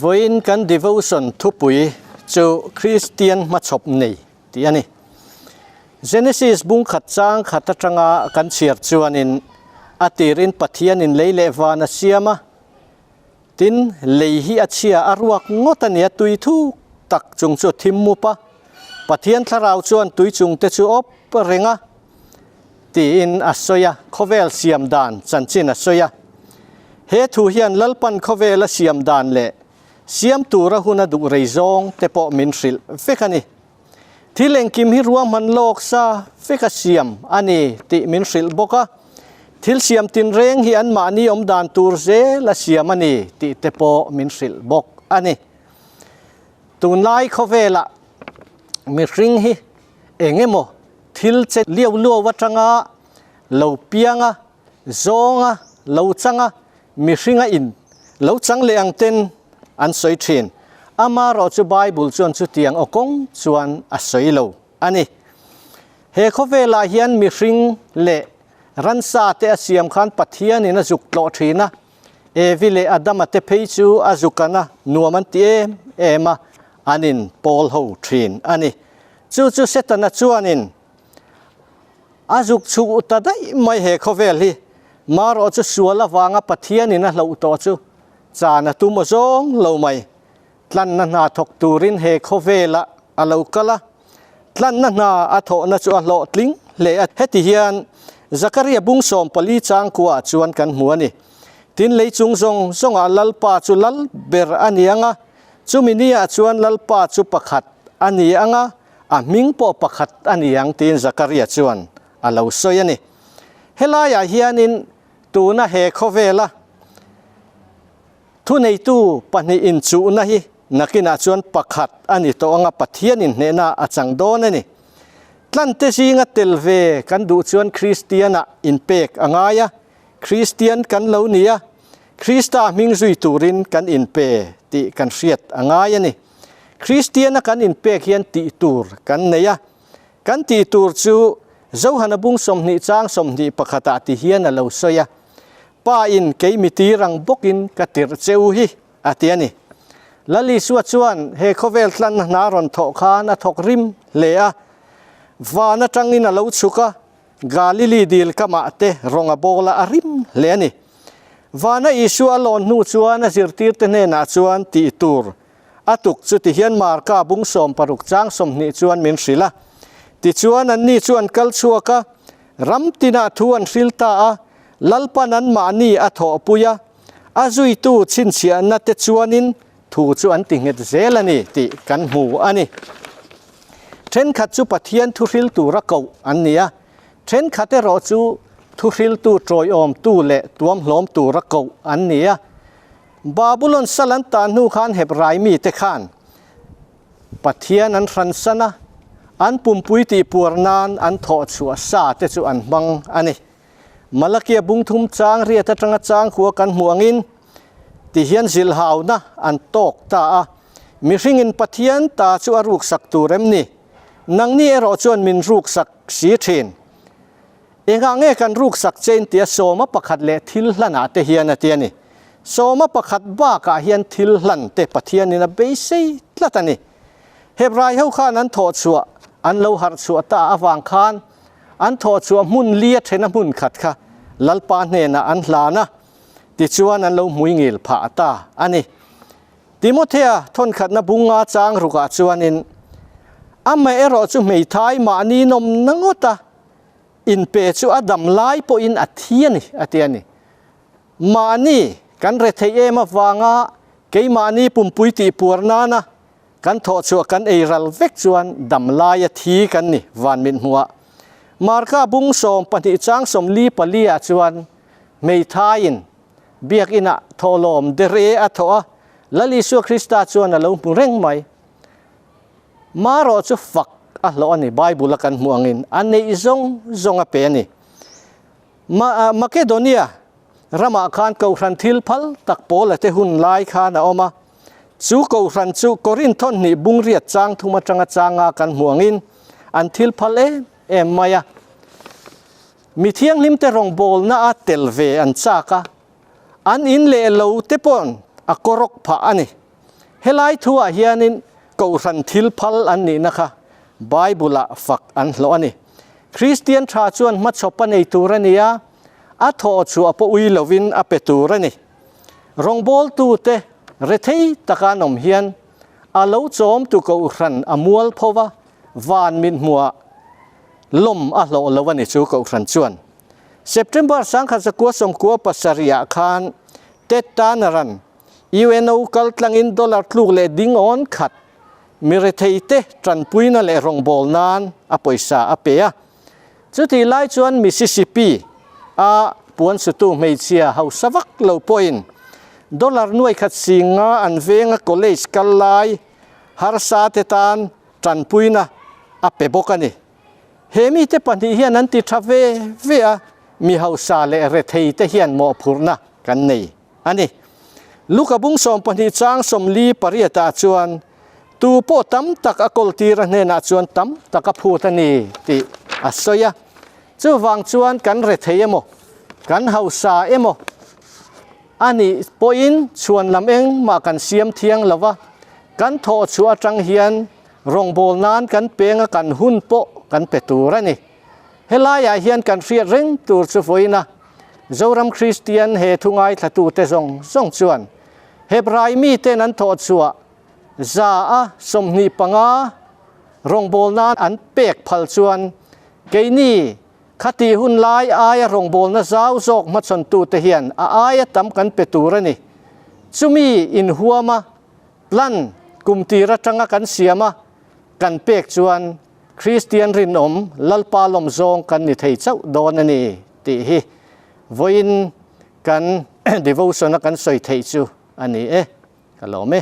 Vawiin kan devotion thupui chu Kristian hmachhawp nei tih a ni. Genesis bung khat chang khat atanga kan chhiar chuanin a tirin Pathianin lei leh van a siam a, tin lei hi a chhia a ruak ngawt a ni a, tui thuk tak chung chu a thim mup a, Pathian thlarau chuan tui chung te chu awp reng a tiin a sawi a, khawvel siam dan chanchin a sawi a. He thu hian Lalpan khawvel a siam dan leh siam tura hun a duh rei zawng te pawh min hrilh vek a ni. Thil engkim hi ruahman lawk sa vek a siam a ni tih min hrilh bawk a, thil siam tinreng hi anmahni awm dan tur zel a siam a ni tih te pawh min hrilh bawk a ni. Tunlai khawvelah mihring hi eng emaw thil che liau luau atanga lo pianga, zawnga, lo changa, mihringa in lo chang leh ang ten an sawi thin. Amaherawh chu Bible chuan chutiang aw kawng chuan a sawi lo a ni. He khawvelah hian mihring leh ransa te a siam khan Pathianin a zuk tlawh thin a, Evi leh Adama te phei chu a zukana nuam an ti em em a, an in pawl ho thin a ni. Chu chu Setana chuanin a zuk chhuh ta daih mai he khawvel hi. Marawh chu sual avanga Pathianin a hloh tawh chu chan a tum aw zawng lo mai. Tlanna hna thawk turin he khawvelah a lo kal a, tlanna hna a thawhna chu a hlawhtling hle a. Heti hian Zakaria bung 14 changkuaah chuan kan hmu a ni. Tin, lei chung zawng zawngah Lalpa chu lal ber a ni ang a, chumi niah chuan Lalpa chu pakhat a ni ang a, a hming pawh pakhat a ni ang tiin Zakaria chuan a lo sawi a ni. Helaiah hianin tuna he khawvela Thuneitu pahnih inchuhna hi nakinah chuan pakhat a ni tawh anga Pathian inhnehna a chang dawn a ni. Tlante zinga tel ve kan duh chuan Kristianah inpek a ngai a, Kristian kan lo ni a, Krista hming zui turin kan inpe tih kan hriat a ngai a ni. Kristiana kan inpek hian tih tur kan nei a, kan tih tur chu Johana bung 20 chang 21 ah ti hian a lo sawi a, Pa in kei mi tir ang bawkin ka tirh che u hi, a ti a ni. Lal Isua chuan he khawvel tlanna hna rawn thawh khan a thawk rim hle a. Van atangin a lo chhuk a, Galili dil kamah te rawng a bawl a, a rim hle a ni. Vana Isua a lawn hnu chuan a zirtirte hnenah chuan tih tur a tuk chu ti hian Marka bung 60 chang 20 chuan min hrilh a. Tichuan anni chu an kal chhuak a, ram tinah thu an hril ta a, Lalpan anmahni a thawhpui a, a zuitu chhinchhiahna te chuanin thu chu an ti nghet zel a ni tih kan hmu a ni. Thenkhat chu Pathian thuhril tura koh an ni a, thenkhat erawh chu thuhriltu tawiawmtu leh tuamhlawm tura koh an ni a. Babulon sal an tan hnu khan Hebrai mite khan Pathian an hransan a, an pumpui tihpuar nan an thawhchhuah sa te chu an hmang a ni. Malakia bung thum chang riat atanga chang khua kan hmuh angin ti hian zilhauna an tawk ta a, Mihringin Pathian ta chu a ruksak tur em ni? Nangni erawh chuan min ruksak si thin. Engah nge kan ruksak che in tia sawma pakhat leh thil hlanah te hian a ti a ni. Sawma pakhat bakah hian thil hlan te Pathianin a beisei tlat a ni. Hebrai ho khan an thawhchhuah an lo harhchhuah ta avang khan An thawh chhuah hmun li a thena hmun khat kha Lalpa hnenah an hlan a, tichuan an lo hmui ngil phah ta a ni. Timothea thawnkhatna bunga chang rukah chuanin, Amaherawh chu hmeithai mahni nawmna ngawta inpe chu a dam lai pawhin a thi a ni, a ti a ni. Mahni kan retheih em avanga keimahni pumpui tihpuar nana Kan thawh chhuah kan ei ral vek chuan dam laia thi kan ni van mit hmuhah. Marka bung 12 chang 44 ah chuan hmeithaiin biakinah thawhlawm dere a thawh a, Lal Isua Krista chuan a lo hmu reng mai. Marawh chu fak a hlawh a ni, Bible a kan hmuh angin a neih zawng zawng a pe a ni. Makedonia ramah khan Kohhran thil phal tak Paula te hun lai khan a awm a, Chu Kohhran chu Korinth thawhnih bung riat chang thum atanga changa kan hmuh angin an thil phal em em mai a. Mi thianghlimte rawngbawlna a tel ve an chak a, an in leh lo te paw'n a kawrawk phah a ni. Helai thuah hianin Kohhran thil phal an nihna kha Bible-ah fak an hlawh a ni. Kristian tha chuan hmachhawp a nei tur a ni a, a thawh chhuah pawh ui lovin a pe tur a ni. Rawngbawltute rethei taka an awm hian a lo chawmtu Kohhran a mual pho va, van mit hmuhah lawm a hlawh lo a ni chu Kohhran chuan. September 1997 khan Ted Turner-a'n UNO kal tlangin dollar tluk leh ding awn khat mi retheite tanpuina leh rawngbâwl nan a pawisa a pe a. Chutih lai chuan Mississippi a puansutu hmeichhia hausa vak lo pawhin dollar nuai khat singa an venga college kal lai harsa te tan tanpuina a pe bawk a ni. He mite pahnih hian an ti tha ve ve a, mi hausa leh retheite hian mawhphurhna kan nei a ni. Luka bung 12 chang 48 ah chuan, Tu pawh tam tak a kawltir a hnenah chuan tam tak a phut a ni tih a sawi a. Chuvang chuan kan rethei emaw, kan hausa emaw a nih pawhin chhuan lam engmah kan siam thiang lo va, kan thawh chhuah atang hian Rawngbâwl nân kan pêng a kan hun pawh kan pe tûr a ni. Helaiah hian kan hriat reng tûr chu vawiina Zoram Kristian he thu ngaithlatute zawng zawng chuan Hebrai mite'n an thawh chhuah 25% rawngbâwl nân an pêk phal chuan keini khati hun lai aia rawngbâwlna zau zâwk hmachhawntute hian a aia tam kan pe tûr a ni. Chumi inhuama Plan kum tir atanga kan siam a, kan pek chuan Kristian rinawm Lalpa lawm zawng kan ni thei chauh dawn a ni tih hi vawiin kan devotion a kan sawi theih chu a ni e. Ka lawm e.